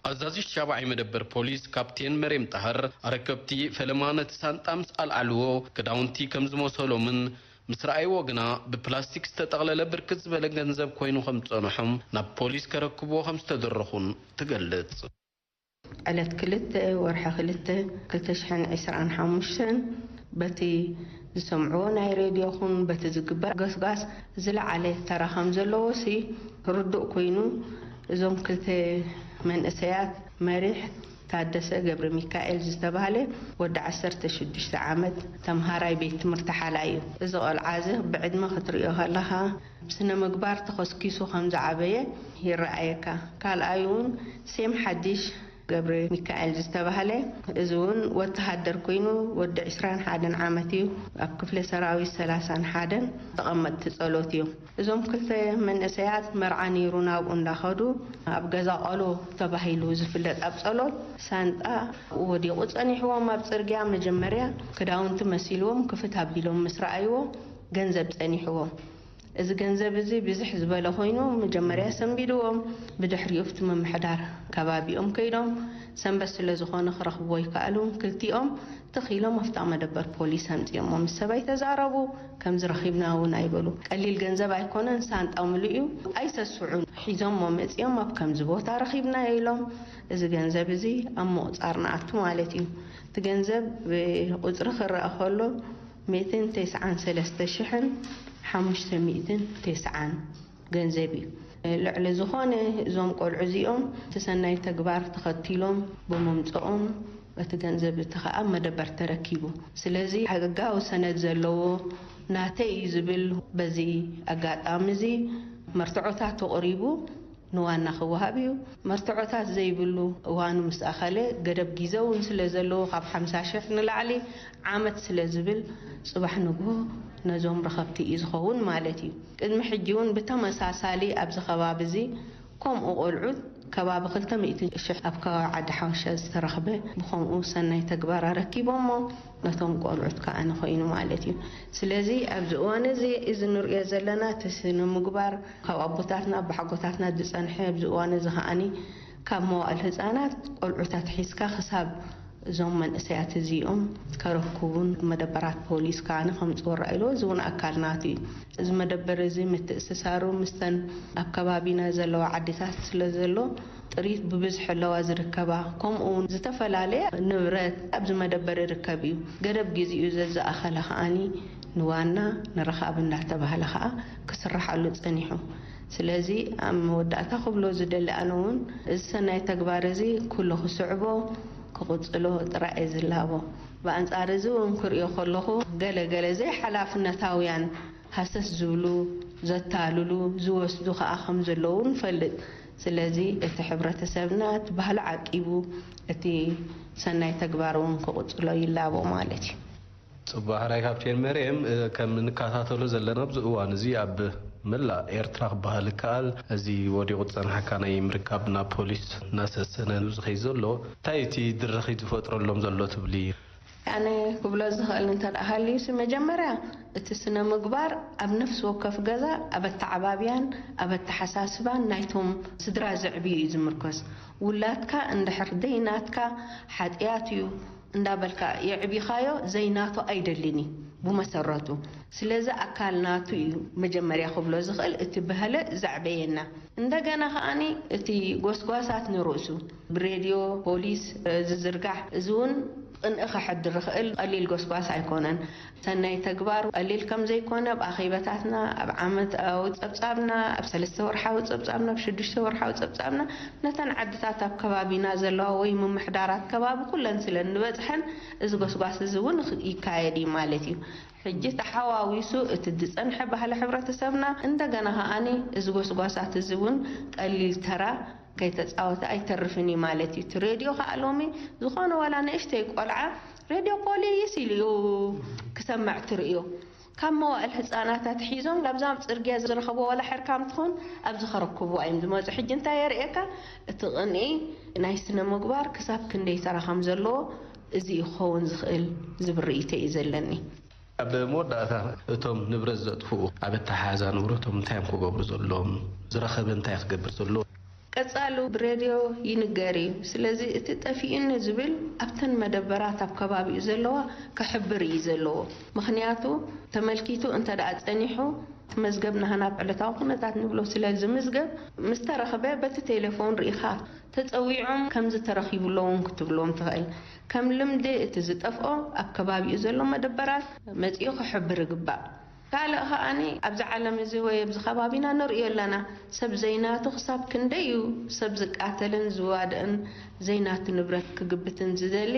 ኣዛዚ ሻብዓይ መደበር ፖሊስ ካፕቴን መሬም ጣህር፣ ኣረከብቲ ፈለማ ነቲ ሳንጣ ምስ ኣልዓልዎ፣ ክዳውንቲ ከም ዝመሰሎምን ምስ ረኣይዎ ግና ብፕላስቲክ ዝተጠቕለለ ብርክት ዝበለ ገንዘብ ኮይኑ ከም ዝጸንሖም ናብ ፖሊስ ከረክብዎ ከም ዝተደረኹን ትገልጽ። ዕለት ክልተ ወርሒ ክልተ ክልተ ሽሕን ዕስራን ሓሙሽተን በቲ ዝሰምዕዎ ናይ ሬድዮ ኹን በቲ ዝግበር ገስጋስ ዝለዓለ ተራ ከም ዘለዎ ሲ ርዱእ ኮይኑ እዞም ክልተ መንእሰያት መሪሕ ታደሰ ገብረ ሚካኤል ዝተባህለ ወዲ ዓሰርተ ሽዱሽተ ዓመት ተምሃራይ ቤት ትምህርቲ ሓላይ እዩ። እዚ ቆልዓ እዚ ብዕድመ ክትሪኦ ከለኻ ብስነ ምግባር ተኸስኪሱ ከም ዝዓበየ ይረኣየካ። ካልኣይ እውን ሴም ሓድሽ ገብረ ሚካኤል ዝተባህለ እዚ እውን ወተሃደር ኮይኑ ወዲ ዕስራን ሓደን ዓመት እዩ። ኣብ ክፍለ ሰራዊት ሰላሳን ሓደን ተቐመጥቲ ጸሎት እዩ። እዞም ክልተ መንእሰያት መርዓ ነይሩ ናብኡ እንዳኸዱ ኣብ ገዛ ቆሎ ተባሂሉ ዝፍለጥ ኣብ ጸሎት ሳንጣ ወዲቑ ጸኒሕዎም ኣብ ጽርግያ መጀመርያ ክዳውንቲ መሲልዎም ክፍት ኣቢሎም ምስ ረኣይዎ ገንዘብ ጸኒሕዎም። እዚ ገንዘብ እዚ ብዝሕ ዝበለ ኮይኑ መጀመርያ ሰንቢድዎም ብድሕሪኡ ኣብቲ ምምሕዳር ከባቢኦም ከይዶም ሰንበት ስለ ዝኾነ ክረኽብዎ ኣይከኣሉን ክልቲኦም ትኽ ኢሎም ኣብታ መደበር ፖሊስ ኣምጺኦሞ ምስ ሰባይ ተዛረቡ። ከምዚ ረኺብና እውን ኣይበሉ። ቀሊል ገንዘብ ኣይኮነን፣ ሳንጣ ምሉእ እዩ። ኣይሰስዑን። ሒዞሞ መጺኦም ኣብ ከምዚ ቦታ ረኺብናዮ ኢሎም። እዚ ገንዘብ እዚ ኣብ ምቑጻር ንኣቱ ማለት እዩ። እቲ ገንዘብ ብቁጽሪ ክረኣ ከሎ ሚእትን ተስዓን ሰለስተ ሽሕን ሓሙሽተ ሚእትን ተስዓን ገንዘብ እዩ። ልዕሊ ዝኾነ እዞም ቆልዑ እዚኦም እቲ ሰናይ ተግባር ተኸቲሎም ብምምፅኦም እቲ ገንዘብ እቲ ኸኣ መደበር ተረኪቡ። ስለዚ ሕጋዊ ሰነድ ዘለዎ ናተይ እዩ ዝብል በዚ ኣጋጣሚ እዚ መርትዖታት ተቕሪቡ ንዋና ክወሃብ እዩ። መርትዖታት ዘይብሉ እዋኑ ምስ ኣኸለ ገደብ ግዜ እውን ስለ ዘለዎ ካብ ሓምሳ ሽሕ ንላዕሊ ዓመት ስለ ዝብል ጽባሕ ንግሆ ነዞም ረኸብቲ እዩ ዝኸውን ማለት እዩ። ቅድሚ ሕጂ እውን ብተመሳሳሊ ኣብዚ ከባቢ እዚ ከምኡ ቆልዑት ከባቢ ክልተ ሚእቲ ሽሕ ኣብ ከባቢ ዓዲ ሓወሻ ዝተረኽበ ብኸምኡ ሰናይ ተግባር ኣረኪቦሞ ነቶም ቆልዑት ከኣ ንኾይኑ ማለት እዩ። ስለዚ ኣብዚ እዋን እዚ እዚ ንርእዮ ዘለና እቲ ስነ ምግባር ካብ ኣቦታትና ኣቦሓጎታትና ዝጸንሐ ኣብዚ እዋን እዚ ከኣኒ ካብ መዋእል ህጻናት ቆልዑታት ሒዝካ ክሳብ እዞም መንእሰያት እዚኦም ከረክቡን መደበራት ፖሊስ ከኣኒ ከምጽኡ ረኣይሎ እዚ እውን ኣካል ናቱ እዩ። እዚ መደበር እዚ ምትእስሳሩ ምስተን ኣብ ከባቢና ዘለዋ ዓድታት ስለ ዘሎ ጥሪት ብብዝሒ ኣለዋ ዝርከባ። ከምኡ እውን ዝተፈላለየ ንብረት ኣብዚ መደበር ይርከብ እዩ። ገደብ ግዜኡ ዘዝኣኸለ ከኣኒ ንዋና ንረኻብ እንዳተባህለ ከኣ ክስርሓሉ ጸኒሑ። ስለዚ ኣብ መወዳእታ ክብሎ ዝደሊ ኣነ እውን እዚ ሰናይ ተግባር እዚ ኩሉ ክስዕቦ ክቕጽሎ ጥራይ እየ ዝላቦ። ብኣንጻር እዚ እውን ክርእዮ ከለኹ ገለ ገለ ዘይሓላፍነታውያን ሃሰስ ዝብሉ፣ ዘታልሉ፣ ዝወስዱ ከኣ ከም ዘለዉ ንፈልጥ። ስለዚ እቲ ሕብረተሰብና እቲ ባህሊ ዓቂቡ እቲ ሰናይ ተግባር እውን ክቕጽሎ ይላቦ ማለት እዩ። ጽቡቕ ሕራይ ካፕቴን መርየም፣ እ፣ ከም እንከታተሎ ዘለና ኣብዚ እዋን እዚ ኣብ መላእ ኤርትራ ክበሃል ይከኣል እዚ ወዲቑ ዝጸንሓካ ናይ ምርካብ ናብ ፖሊስ እናሰሰነ ዝኸይድ ዘሎ እንታይ እቲ ድርኺት ዝፈጥረሎም ዘሎ ትብሊ? ኣነ ክብሎ ዝኽእል እንተ ደኣ ሃልዩሲ፣ መጀመርያ እቲ ስነ ምግባር ኣብ ነፍሲ ወከፍ ገዛ ኣብ ኣተዓባብያን ኣብ ኣተሓሳስባን ናይቶም ስድራ ዘዕብዩ እዩ ዝምርኮስ። ውላድካ እንድሕር ደይናትካ ሓጥያት እዩ እንዳበልካ የዕቢኻዮ ዘይናቱ ኣይደልን እዩ ብመሰረቱ። ስለዚ ኣካል ናቱ እዩ መጀመርያ ክብሎ ዝኽእል እቲ ባህለ ዘዕበየና። እንደገና ከኣኒ እቲ ጎስጓሳት ንርእሱ ብሬድዮ፣ ፖሊስ፣ እ፣ ዝዝርጋሕ እዚ እውን ቅንኢ ከሕድር ይኽእል ቀሊል ጎስጓስ ኣይኮነን። ሰናይ ተግባር ቀሊል ከም ዘይኮነ ኣብ ኣኼባታትና፣ ኣብ ዓመታዊ ጸብጻብና፣ ኣብ ሰለስተ ወርሓዊ ጸብጻብና፣ ኣብ ሽዱሽተ ወርሓዊ ጸብጻብና ነተን ዓድታት ኣብ ከባቢና ዘለዋ ወይ ምምሕዳራት ከባቢ ኩለን ስለ እንበጽሐን እዚ ጎስጓስ እዚ እውን ይካየድ እዩ ማለት እዩ። ሕጂ ተሓዋዊሱ እቲ ዝጸንሐ ባህሊ ሕብረተሰብና እንደገና ከኣኒ እዚ ጎስጓሳት እዚ እውን ቀሊል ተራ ከይተጻወተ ኣይተርፍን እዩ ማለት እዩ። እቲ ሬድዮ ከኣ ሎሚ ዝኾነ ዋላ ንእሽተይ ቆልዓ ሬድዮ ፖሊስ ኢሉ እዩ ክሰምዕ ትርእዮ። ካብ መዋእል ህጻናት ኣትሒዞም ላብዛ ኣብ ጽርግያ ዝረኸቦ ዋላ ሕርካም ትኾን ኣብዚ ከረክቡ እዮም ዝመጹ። ሕጂ እንታይ የርእየካ? እቲ ቅንኢ ናይ ስነ ምግባር ክሳብ ክንደይ ተራ ከም ዘለዎ እዚ እዩ ክኸውን ዝኽእል ዝብል ርእይቶ እዩ ዘለኒ። ኣብ መወዳእታ እቶም ንብረት ዘጥፍኡ ኣብ ኣተሓሕዛ ንብረቶም እንታይ እዮም ክገብሩ ዘለዎም? ዝረኸበ እንታይ ክገብር ዘለዎ? ቀጻሉ ብሬድዮ ይንገር እዩ። ስለዚ እቲ ጠፊኡኒ ዝብል ኣብተን መደበራት ኣብ ከባቢኡ ዘለዋ ክሕብር እዩ ዘለዎ። ምኽንያቱ ተመልኪቱ እንተ ደኣ ጸኒሑ እቲ መዝገብ ናህና ዕለታዊ ኩነታት ንብሎ ስለ ዝምዝገብ ምስ ተረኽበ በቲ ቴሌፎን ርኢኻ ተጸዊዖም ከምዚ ተረኺቡ ኣሎ እውን ክትብሎም ትኽእል። ከም ልምዲ እቲ ዝጠፍኦ ኣብ ከባቢኡ ዘሎ መደበራት መጺኡ ክሕብር ይግባእ። ካልእ ከኣኒ ኣብዚ ዓለም እዚ ወይ ኣብዚ ከባቢና ንርእዮ ኣለና። ሰብ ዘይናቱ ክሳብ ክንደይ እዩ ሰብ ዝቃተልን ዝዋድእን ዘይናቱ ንብረት ክግብትን ዝደሊ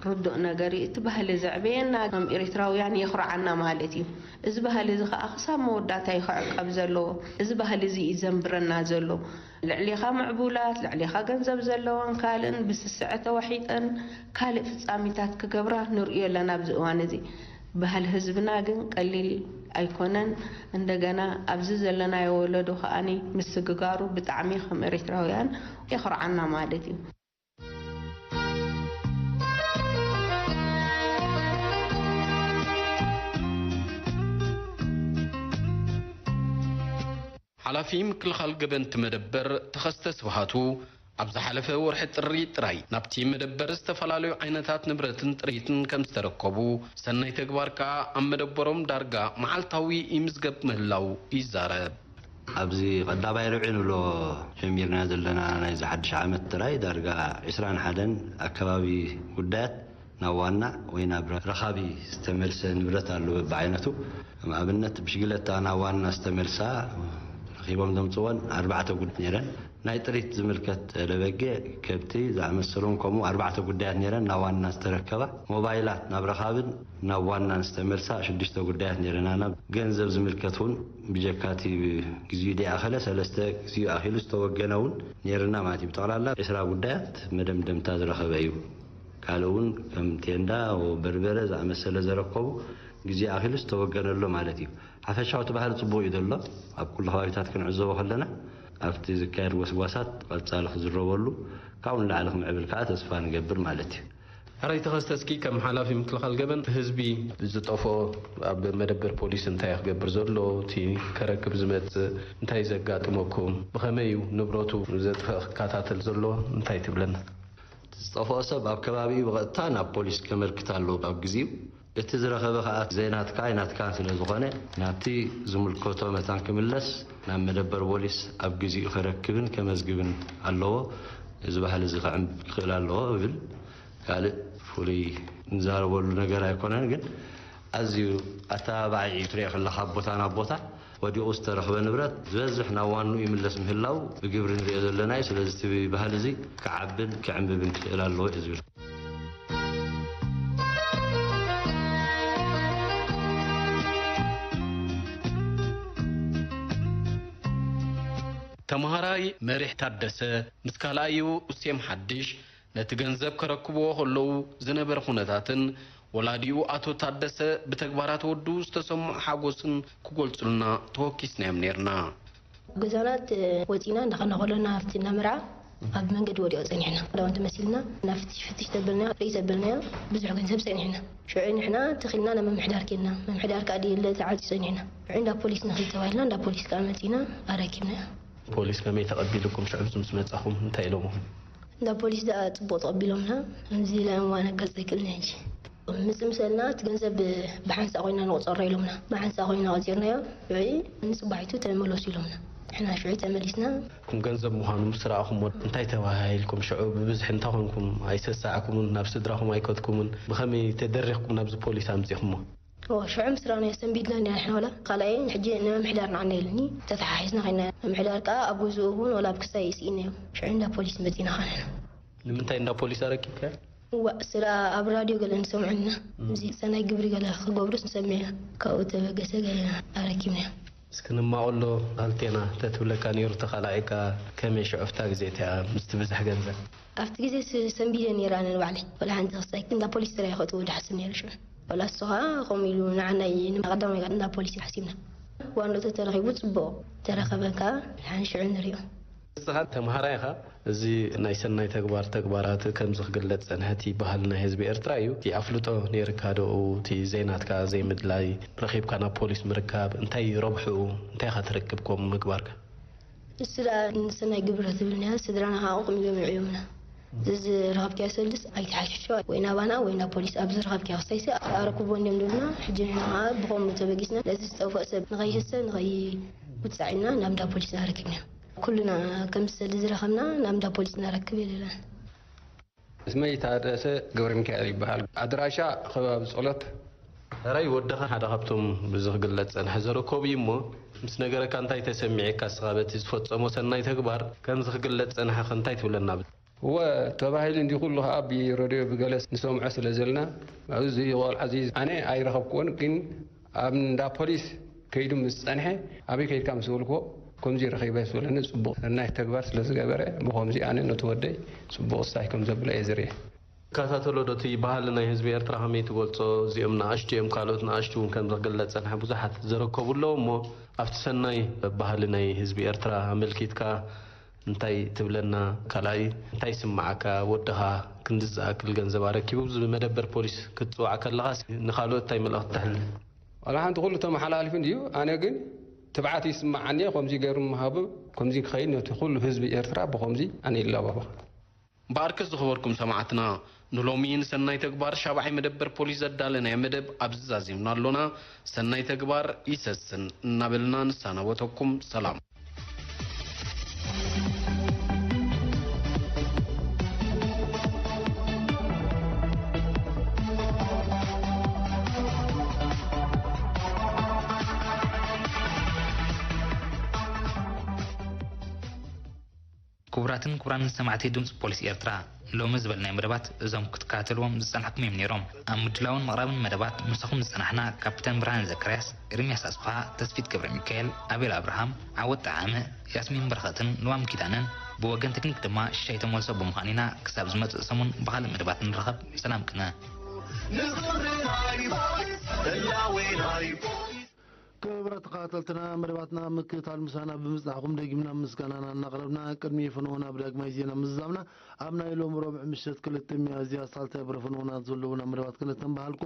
ርዱእ ነገር እዩ። እቲ ባህሊ ዘዕበየና ከም ኤርትራውያን የኹርዓና ማለት እዩ። እዚ ባህሊ እዚ ከኣ ክሳብ መወዳእታ እዩ ክዕቀብ ዘለዎ። እዚ ባህሊ እዚ እዩ ዘንብረና ዘሎ። ልዕሌኻ ምዕቡላት፣ ልዕሌኻ ገንዘብ ዘለወን ካልእን ብስስዐ ተዋሒጠን ካልእ ፍጻሜታት ክገብራ ንርእዮ ኣለና ኣብዚ እዋን እዚ። ባህሊ ህዝብና ግን ቀሊል ኣይኮነን። እንደገና ኣብዚ ዘለናዮ ወለዶ ከኣኒ ምስግጋሩ ብጣዕሚ ከም ኤርትራውያን የኹርዓና ማለት እዩ። ሓላፊ ምክልኻል ገበንቲ መደበር ተኸስተ ስብሃቱ፣ ኣብ ዝሓለፈ ወርሒ ጥሪ ጥራይ ናብቲ መደበር ዝተፈላለዩ ዓይነታት ንብረትን ጥሪትን ከም ዝተረከቡ፣ ሰናይ ተግባር ከኣ ኣብ መደበሮም ዳርጋ መዓልታዊ ይምዝገብ ምህላው ይዛረብ። ኣብዚ ቀዳማይ ርብዒ ንብሎ ጀሚርና ዘለና ናይዚ ሓድሽ ዓመት ጥራይ ዳርጋ ዕስራን ሓደን ኣከባቢ ጉዳያት ናብ ዋና ወይ ናብ ረኻቢ ዝተመልሰ ንብረት ኣሎ በብዓይነቱ። ከም ኣብነት ብሽግለታ ናብ ዋና ዝተመልሳ ረኺቦም ዘምፅወን ኣርባዕተ ጉዳያት ነይረን። ናይ ጥሪት ዝምልከት ለበጌ፣ ከብቲ ዝኣመሰሉን ከምኡ ኣርባዕተ ጉዳያት ነይረን ናብ ዋና ዝተረከባ። ሞባይላት ናብ ረኻብን ናብ ዋናን ዝተመልሳ ሽዱሽተ ጉዳያት ነይረናና። ገንዘብ ዝምልከት እውን ብጀካቲ ግዚኡ ደይኣኸለ ሰለስተ ግዚኡ ኣኺሉ ዝተወገነ እውን ነይርና ማለት እዩ። ብጠቕላላ ዕስራ ጉዳያት መደምደምታ ዝረኸበ እዩ። ካልእ እውን ከም ቴንዳ፣ በርበረ ዝኣመሰለ ዘረከቡ ግዜ ኣኺሉ ዝተወገነሎ ማለት እዩ። ሓፈሻዊ እቲ ባህሊ ጽቡቕ እዩ ዘሎ። ኣብ ኩሉ ከባቢታት ክንዕዘቦ ከለና ኣብቲ ዝካየድ ጎስጓሳት ቀጻሊ ክዝረበሉ ካብኡ ንላዕሊ ክምዕብል ከዓ ተስፋ ንገብር ማለት እዩ። ሕራይ ተኸስተ፣ እስኪ ከም ሓላፊ ምክልኻል ገበን ህዝቢ ዝጠፍኦ ኣብ መደበር ፖሊስ እንታይ ክገብር ዘሎ፣ እቲ ከረክብ ዝመጽእ እንታይ ዘጋጥመኩም፣ ብኸመይ እዩ ንብረቱ ዘጥፍእ ክከታተል ዘሎ፣ እንታይ ትብለና? ዝጠፍኦ ሰብ ኣብ ከባቢኡ ብቐጥታ ናብ ፖሊስ ከመልክት ኣለዎ ኣብ ግዜኡ። እቲ ዝረኸበ ከኣ ዘይናትካ ኣይናትካን ስለ ዝኾነ ናብቲ ዝምልከቶ መታን ክምለስ ናብ መደበር ፖሊስ ኣብ ግዜኡ ከረክብን ከመዝግብን ኣለዎ። እዚ ባህሊ እዚ ክዕምብ ክኽእል ኣለዎ እብል። ካልእ ፍሉይ ንዛረበሉ ነገር ኣይኮነን፣ ግን ኣዝዩ ኣተባባዒ እዩ። ትሪኦ ከለኻ ኣብ ቦታ ናብ ቦታ ወዲቑ ዝተረኽበ ንብረት ዝበዝሕ ናብ ዋንኡ ይምለስ ምህላው ብግብሪ ንሪኦ ዘለና እዩ። ስለዚ እቲ ባህሊ እዚ ክዓብን ክዕምብብን ክኽእል ኣለዎ እዩ ዝብል። ተምሃራይ መሪሕ ታደሰ ምስ ካልኣዩ ኡሴም ሓድሽ ነቲ ገንዘብ ከረክብዎ ከለዉ ዝነበረ ኩነታትን ወላዲኡ ኣቶ ታደሰ ብተግባራት ወዱ ዝተሰምዖ ሓጎስን ክገልጹልና ተወኪስናዮም ነይርና። ገዛና ወፂና እንዳኸና ከሎና ኣብቲ እናመርዓ ኣብ መንገዲ ወዲኦ ፀኒሕና። ክዳውንቲ መሲልና ናብ ፍትሽ ፍትሽ ተበልናዮ ርኢ ተበልናዮ ብዙሕ ገንዘብ ፀኒሕና። ሽዑ ንሕና ተኺልና ናብ ምምሕዳር ኬድና። ምምሕዳር ከዓ ድየለ ተዓፂ ፀኒሕና። ሽዑ እንዳ ፖሊስ ንኽድ ተባሂልና እንዳ ፖሊስ ከዓ መፂና ኣረኪብናዮ። ፖሊስ ከመይ ተቐቢልኩም ሽዑ ምስ መጻኹም እንታይ ኢሎምኹም? እንዳ ፖሊስ ደኣ ጽቡቕ ተቐቢሎምና። ከምዚ ኢለ እሞ ኣነጋጽ ኣይክእልን ሕጂ። ምጽ ምሰልና እቲ ገንዘብ ብሓንሳእ ኮይና ንቑጸሮ ኢሎምና። ብሓንሳእ ኮይና ቆጺርናዮ። ሽዑ ንጽባሒቱ ተመለሱ ኢሎምና። ንሕና ሽዑ ተመሊስና። ኩም ገንዘብ ምዃኑ ምስ ረኣኹሞ እንታይ ተባሃሂልኩም? ሽዑ ብብዝሒ እንታይ ኮንኩም? ኣይሰሳዕኩምን? ናብ ስድራኹም ኣይከድኩምን? ብኸመይ ተደሪኽኩም ናብዚ ፖሊስ ኣምጺእኹሞ? ሽዑ ምስ ረኣናዮ ሰንቢድና ኢና ንሕና ዋላ ካልኣየይ ሕጂ ንምምሕዳር ንዓና ኢሉኒ ተተሓሒዝና ኸይድና ምምሕዳር ከኣ ኣብ ገዝኡ እውን ዋላ ኣብ ክሳይ ስኢነዮ ሽዑ እንዳ ፖሊስ መጺና ኸኣ ንሕና። ንምንታይ እንዳ ፖሊስ ኣረኪብካዮ? እዋእ ስለ ኣብ ራድዮ ገለ ንሰምዖ ኢና እዚ ሰናይ ግብሪ ገለ ክገብሩስ ንሰምዕ ኢና ካብኡ ተበገሰ ገለ ኣረኪብናዮ። እስኪ ንማቐሎ ኣልቴና ተትብለካ ነይሩ ተኻላዒካ ከመይ ሽዑ ኣብታ ግዜ እቲኣ ምስቲ ብዝሕ ገንዘብ? ኣብቲ ግዜ ሰንቢደ ነይረ ኣነ ንባዕለይ ወላ ሓንቲ ክሳይ እንዳ ፖሊስ ጥራይ ከእትዎ ድሓስብ ነይረ ሽዑ ወላ እሱ ኸዓ ከምኡ ኢሉ ንዓናይ ንቀዳማይ እንዳ ፖሊስ ሓሲብና ዋንዶ ተተረኺቡ ፅቡቕ ተረኸበ ከዓ ድሓን ሽዑ ንሪኦ። ንስኻ ተምሃራይ ኢኻ፣ እዚ ናይ ሰናይ ተግባር ተግባራት ከምዚ ክግለጽ ዝጸንሐ እቲ ባህሊ ናይ ህዝቢ ኤርትራ እዩ። እቲ ኣፍልጦ ነይርካ ዶ እቲ ዘይናትካ ዘይምድላይ ረኺብካ ናብ ፖሊስ ምርካብ እንታይ ረብሕኡ እንታይ ኢኻ ትረክብ ከምኡ ምግባርካ? ንሱ ደኣ ንሰናይ ግብሪ ትብል ነያ ስድራና ከዓ ቁም ኢሎም ይዕዮምና። እዚ ዝረኸብካዮ ሰልድስ ኣይትሓሽሾ ወይ ናባና ወይ ናብ ፖሊስ ኣብ ዝረኸብካዮ ክሳይሲ ኣረክቦ እንዲዮም ዝብሉና። ሕጂ ንሕና ከዓ ብኸምኡ ተበጊስና ነዚ ዝጠፍኦ ሰብ ንኸይህሰ ንኸይውፃዕ ኢልና ናብ እንዳ ፖሊስ ኣረኪብና። ኩልና ከምዚ ሰልዲ ዝረኸብና ናብ እንዳ ፖሊስ ነረክብ የለና። ስመይ ታደሰ ገብረሚካኤል ይበሃል። ኣድራሻ ከባቢ ጸሎት። ሕራይ ወድኻ ሓደ ካብቶም ብዚ ክግለጽ ጸንሐ ዘረከቡ እዩ እሞ ምስ ነገረካ እንታይ ተሰሚዒካ እስኻ በቲ ዝፈጸሞ ሰናይ ተግባር ከምዚ ክግለጽ ጸንሐ ከ እንታይ ትብለና? እወ ተባሂሉ እንዲ ኩሉ ከኣ ብረድዮ ብገለ ንሰምዖ ስለ ዘለና ኣብዚ ቆልዓ እዚ ኣነ ኣይረኸብክዎን ግን ኣብ እንዳ ፖሊስ ከይዱ ምስ ጸንሐ ኣበይ ከይድካ ምስ በልክዎ ከምዚ ረኺበ ስበለኒ ጽቡቕ ሰናይ ተግባር ስለ ዝገበረ ብኸምዚ ኣነ ነቲ ወደይ ጽቡቕ ስታይ ከም ዘብሎ እየ ዝርኤ። ይከታተሎ ዶ እቲ ባህሊ ናይ ህዝቢ ኤርትራ ከመይ ትገልጾ? እዚኦም ንኣሽቱ እዮም፣ ካልኦት ንኣሽቱ እውን ከምዚ ክግለጽ ጸንሐ ብዙሓት ዘረከቡ ኣለዉ እሞ ኣብቲ ሰናይ ባህሊ ናይ ህዝቢ ኤርትራ ኣመልኪትካ እንታይ ትብለና? ካልኣይ እንታይ ይስምዓካ? ወድኻ ክንድዚ ዝኣክል ገንዘብ ኣረኪቡ ኣብዚ መደበር ፖሊስ ክትጽውዓ ከለኻስ ንኻልኦት እንታይ መልእኽቲ ተሕልፍ? ዋላ ሓንቲ ኩሉ ተመሓላሊፉ እንድዩ፣ ኣነ ግን ትብዓት ይስምዓኒ እየ፣ ከምዚ ገይሩ ምሃቡ ከምዚ ክኸይድ ነቲ ኩሉ ህዝቢ ኤርትራ ብኸምዚ ኣነ ይላባባ። እምበኣርከስ ዝኸበርኩም ሰማዕትና ንሎሚ ንሰናይ ተግባር ሻብዓይ መደበር ፖሊስ ዘዳለናዮ መደብ ኣብዚ ዛዚምና ኣሎና። ሰናይ ተግባር ይሰስን እናበልና ንሰናበተኩም። ሰላም። ክቡራትን ክቡራንን ሰማዕቲ ድምፂ ፖሊስ ኤርትራ፣ ሎሚ ዝበልናዮ መደባት እዞም ክትከታተልዎም ዝጸናሕኩም እዮም ነይሮም። ኣብ ምድላውን ምቕራብን መደባት ምሳኹም ዝጸናሕና ካፒተን ብርሃነ ዘካርያስ፣ ኤርምያስ ኣስፍሃ፣ ተስፊት ገብረ ሚካኤል፣ ኣቤል ኣብርሃም፣ ዓወት ጠዓመ፣ ያስሚን በረኸትን ልዋም ኪዳነን፣ ብወገን ቴክኒክ ድማ ሽሻይ ተመልሶ ብምዃን ኢና ክሳብ ዝመጽእ ሰሙን ብኻልእ መደባት ንራኸብ። ሰላም ቅነ። ክቡራት ተኸታተልትና፣ መደባትና ምክትታል ምሳና ብምጽናሕኩም ደጊምና ምስጋናና እናቕረብና፣ ቅድሚ ፍንውና ብዳግማይ ዜና ምዝዛምና ኣብ ናይ ሎሚ ረቡዕ ምሸት ክልተ ሚያዝያ ሳልሳይ ብረ ፍንውና ዘለዉና መደባት ክነተንበሃልኩም።